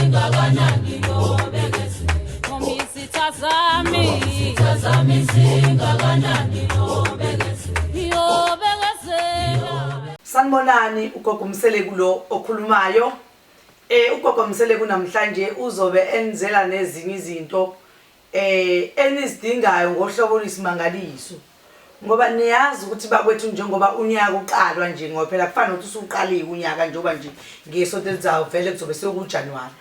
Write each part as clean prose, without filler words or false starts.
zingakanani nobekezela. Noma izitha zami. Izitha zami zingakanani nobekezela. Ngiyobekezela. Sanibonani, ugogo Mseleku lo okhulumayo. Ugogo Mseleku namhlanje uzobe enzela nezinye izinto enizidingayo ngohlobo oluyisimangaliso. Ngoba niyazi ukuthi bakwethu njengoba unyaka uqalwa nje, ngoba phela kufana nokuthi usuqaliwe unyaka njengoba nje ngesonto elizayo vele kuzobe sekuJanuary.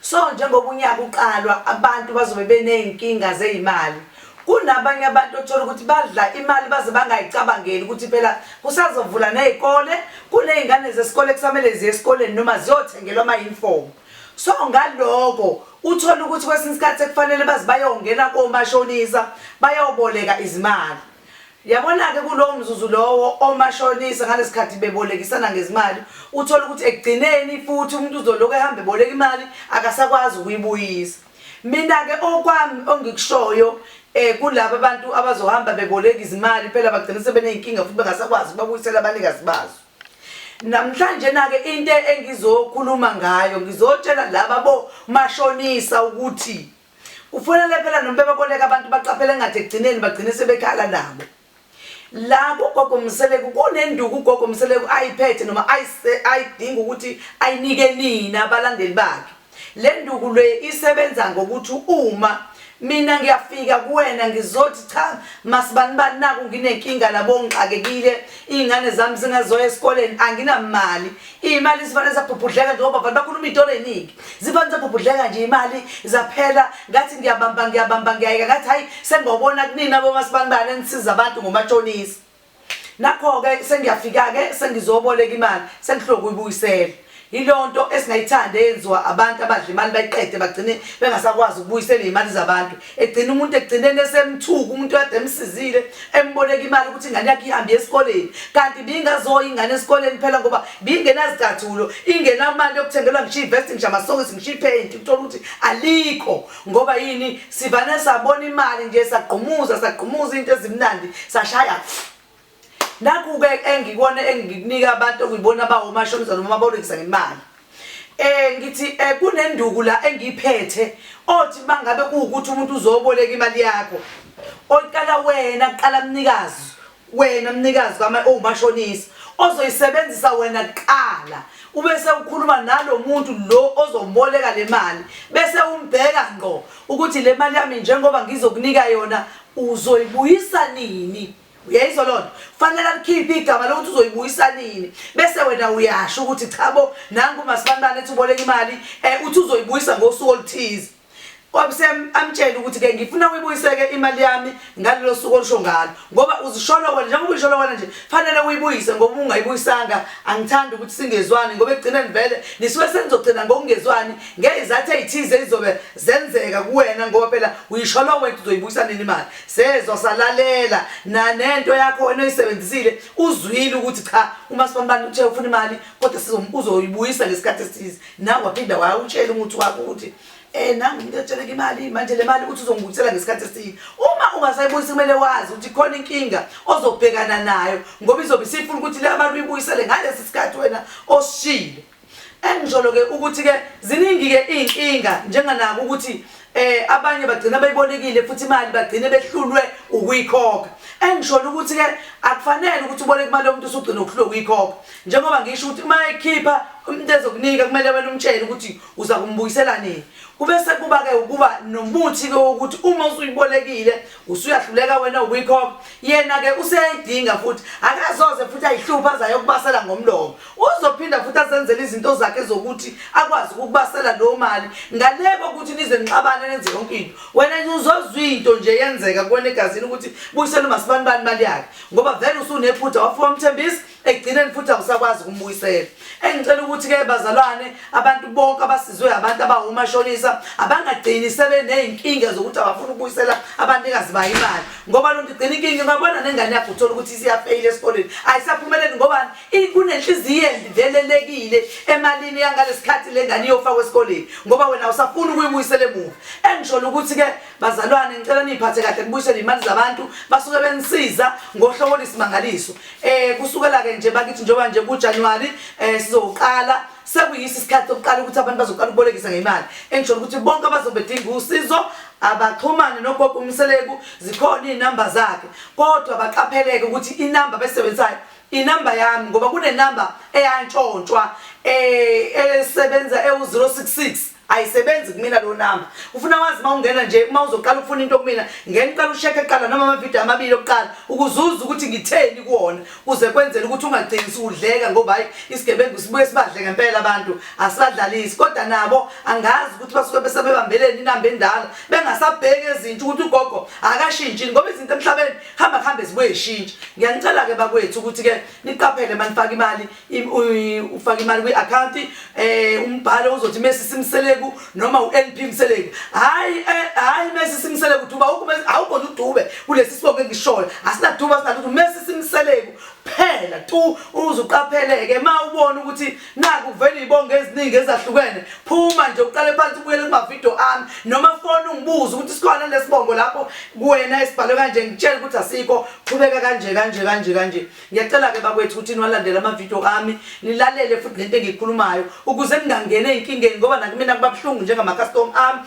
So njengoba unyaka uqalwa abantu bazobe beney'nkinga zey'mali. Kunabanye abantu othola ukuthi badla imali baze bangayicabangeli ukuthi phela kusazovula ney'kole, kuney'ngane zesikole kusamele ziye esikoleni noma ziyothengelwa ama-uniform. So ngaloko uthola ukuthi kwesinye isikhathi sekufanele baze bayongena komashonisa bayoboleka izimali. Yabona-ke kulowo mzuzu lowo omashonisa ngalesikhathi bebolekisana ngezimali, uthola ukuthi ekugcineni futhi umuntu uzolokhu ehamba eboleka imali akasakwazi ukuyibuyisa. Mina-ke okwami ongikushoyo kulaba bantu abazohamba beboleka izimali phela bagcine sebeney'nkinga futhi bengasakwazi ukubabuyisela abanikazi bazo. Namhlanje na-ke into engizokhuluma ngayo, ngizotshela laba bomashonisa ukuthi kufanele phela noma bebaboleka abantu baqaphele engathi ekugcineni bagcine sebekhala nabo. La kugogo Mseleku kunenduku ugogo Mseleku ayiphethe noma ayidinga ukuthi ayinike nina abalandeli bakhe. Le nduku le isebenza ngokuthi uma mina ngiyafika kuwena ngizothi cha masibanibani naku nginenkinga labo ngixakekile iy'ngane zami zingazoya esikoleni anginamali iy'mali zifane zabhubhudleka njengoba abantu bakhuluma iy'tolo ey'ningi zifane zabhubhudleka nje imali zaphela ngathi ngiyabamba ngiyabamba ngiyayeka ngathi hhayi sengobona kunini abomasibanibani enisiza abantu ngomatshonisa. Nakho-ke sengiyafika-ke sengizoboleka imali sengihlulwa ukuyibuyisela. Yileyo nto esingayithandi eyenziwa abantu abadla imali bayiqede bagcine bengasakwazi ukubuyisela iy'mali zabantu. Egcina umuntu ekugcineni esemthuka umuntu okade emsizile emboleka imali ukuthi ingane yakhe ihambe iye esikoleni. Kanti ibingazoya ingane esikoleni phela ngoba ibingenazicathulo, ingenamali yokuthengelwa ngisho ivesti, ngisho amasokisi, ngisho iphenti, uthole ukuthi alikho. Ngoba yini? Sivane sabona imali nje sagqumuza sagqumuza into ezimnandi sashaya. Nakhu-ke engikubona engikunika abantu okuyibona abawomashonisa noma ababolekisa ngemali. Ngithi kunenduku la engiyiphethe othi mangabe kuwukuthi umuntu uzoboleka imali yakho oyiqala wena kuqala mnikazi wena mnikazi kama owumashonisa ozoyisebenzisa wena kuqala ubese ukhuluma nalo muntu lo ozomboleka le mali bese umbheka ngqo ukuthi le mali yami njengoba ngizokunika yona uzoyibuyisa nini. Uyayizwa loo nto? Kufanele alikhiphe igama lokuthi uzoyibuyisa nini bese wena uyasho ukuthi cha bo nangu uMasibanibani ethi uboleka imali uthi uzoyibuyisa ngosuku oluthize. Wabese amtshela ukuthi ke ngifuna uyibuyiseke imali yami ngalelo suku olusho ngalo ngoba uzisholo wena njengoba uyisholo wena nje fanele uyibuyise ngoba ungayibuyisanga angithandi ukuthi singezwani ngoba ekugcineni vele nisuke senizogcina ngokungezwani ngezizathu ezithize izobe zenzeka kuwena ngoba phela uyisholo wena uzoyibuyisa nini imali. Sezwa salalela nanento yakho wena oyisebenzisile uzwile ukuthi cha uMasibanibani uthe ufuna imali kodwa uzoyibuyisa ngesikhathi esithize nawe waphinda wayawutshela umuthi wakho ukuthi nangu umuntu etsheleka imali manje le mali uthi uzongibuyisela ngesikhathi esithile. Uma ungasayibuyisi kumele wazi ukuthi khona inkinga ozobhekana nayo ngoba izobe isifuna ukuthi le mali uyibuyisele ngalesi sikhathi wena osishile. Engisholo-ke ukuthi-ke ziningi-ke iy'nkinga njenganako ukuthi abanye bagcina beyibolekile futhi imali bagcine behlulwe ukuyikhokha. Engisholo ukuthi-ke akufanele ukuthi uboleke imali yomuntu usugcina ukuhlulwe ukuyikhokha. Njengoba ngisho ukuthi uma ekhipha umuntu ezokunika kumele wena umtshele ukuthi uza kumbuyisela nini. Kube sekuba-ke ukuba nomuthi-ke wokuthi uma usuyibolekile usuyahluleka wena ukuyikhokha, yena-ke useyayidinga futhi akazoze futhi ayihluphe aze ayokubasela ngomlomo. Uzophinda futhi azenzele izinto zakhe zokuthi akwazi ukukubasela leyo mali ngale kokuthi nize nixabane nenze yonke into. Wena nje uzozwa into nje yenzeka kuwena egazini ukuthi buyisela uMasibanibani imali yakhe ngoba vele usunephutha wafika wamthembisa ekugcineni futhi awusakwazi ukumbuyisela. Engicela ukuthi-ke bazalwane abantu bonke abasizwe abantu abawomashonisa abangagcini sebeney'nkinga zokuthi abafuni ukubuyisela abanikazi bayo imali ngoba lonto igcina inkinga. Ungabona nengane yakho uthola ukuthi isiyafeyila esikoleni ayisaphumeleli ngobani? Kunenhliziyo embi velelekile emalini yangalesikhathi le ngane iyofakwa esikoleni ngoba wena awusafuni ukuyibuyisela emuva. Engisholo ukuthi-ke bazalwane ngicela niy'phathe kahle nibuyisele iy'mali zabantu basuke benisiza ngohlobo oluyisimangaliso. Kusukela-ke Kodwa-ke nje bakithi njengoba nje kuJanuwari um sizowuqala sekuyisi isikhathi sokuqala ukuthi abantu bazoqala ukubolekisa ngemali engisho ukuthi bonke abazobe bedinga usizo abaxhumane nogogo uMseleku zikhona iy'namba zakhe kodwa baqapheleke ukuthi inamba abayisebenzisayo inamba yami ngoba kunenamba eyantshontshwa eh esebenza ewu-066 ayisebenzi kumina lo namba ufuna wazi uma ungena nje uma uzoqala ukufuna into kumina ngena uqala usheke kuqala noma amavidiyo amabili okuqala ukuzuza ukuthi ngitheni kuwona kuze kwenzele ukuthi ungagcini sudleka ngoba hayi isigebengu sibuye sibadle ngempela abantu asibadlalisi kodwa nabo angazi ukuthi basuke besebebambeleni inamba endala bengasabheki ezintsha ukuthi ugogo akashintshi ngoba izinto emhlabeni hamba kuhambe zibuye zishintshe ngiyanicela-ke bakwethu ukuthi-ke niqaphele uma nifaka imali ufake imali kwi-akhawunti um umbhalo uzothi Messi Mseleku noma u-NP Mseleku hhayi eh, hhayi Messi Mseleku duba awukhona udube kulesi sibongo engishoyo asinaduba sinalutho Messi Mseleku phela tu uze uqapheleke uma ubona ukuthi naku kuvela iy'bongo eziningi ezahlukene phuma nje uqale phansi ubuyele kumavidiyo ami noma fona ungibuze ukuthi sikhona lesibongo lapho kuwena esibhalwe kanje ngitshele ukuthi asikho qhubeka kanje kanje kanje kanje Ngiyacela-ke bakwethu ukuthi niwalandele amavidiyo ami, nilalele futhi nento engiyikhulumayo ukuze ningangeni ey'nkingeni ngoba nakumina kuba buhlungu njengamakhastoma ami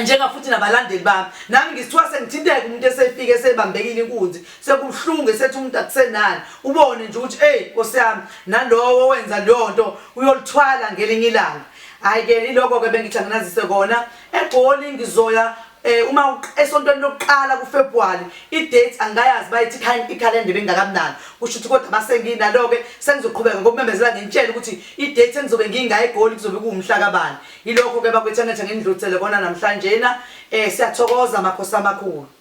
njenga futhi nabalandeli bami nami ngisithiwa sengithinteka umuntu esefike esebambekile inkunzi sekubuhlungu esethi umuntu akusenani ubone nje ukuthi eyi nkosi yami nalowo owenza leyo nto uyolithwala ngelinye ilanga hhayi-ke iloko-ke bengithi anginazise kona egoli ngizoya Eh uma esontweni lokuqala kuFebruary i-date angayazi bayithi ikhalenda bengingakamnalo kusho ukuthi kodwa mase nginalo-ke sengizoqhubeka ngokumemezela ngintshele ukuthi i-date engizobe ngingayo eGoli kuzobe kuwumhla kabani. Yilokho-ke bakwethu engithi ngindlulisele kona namhlanjena. Eh siyathokoza makhosi amakhulu.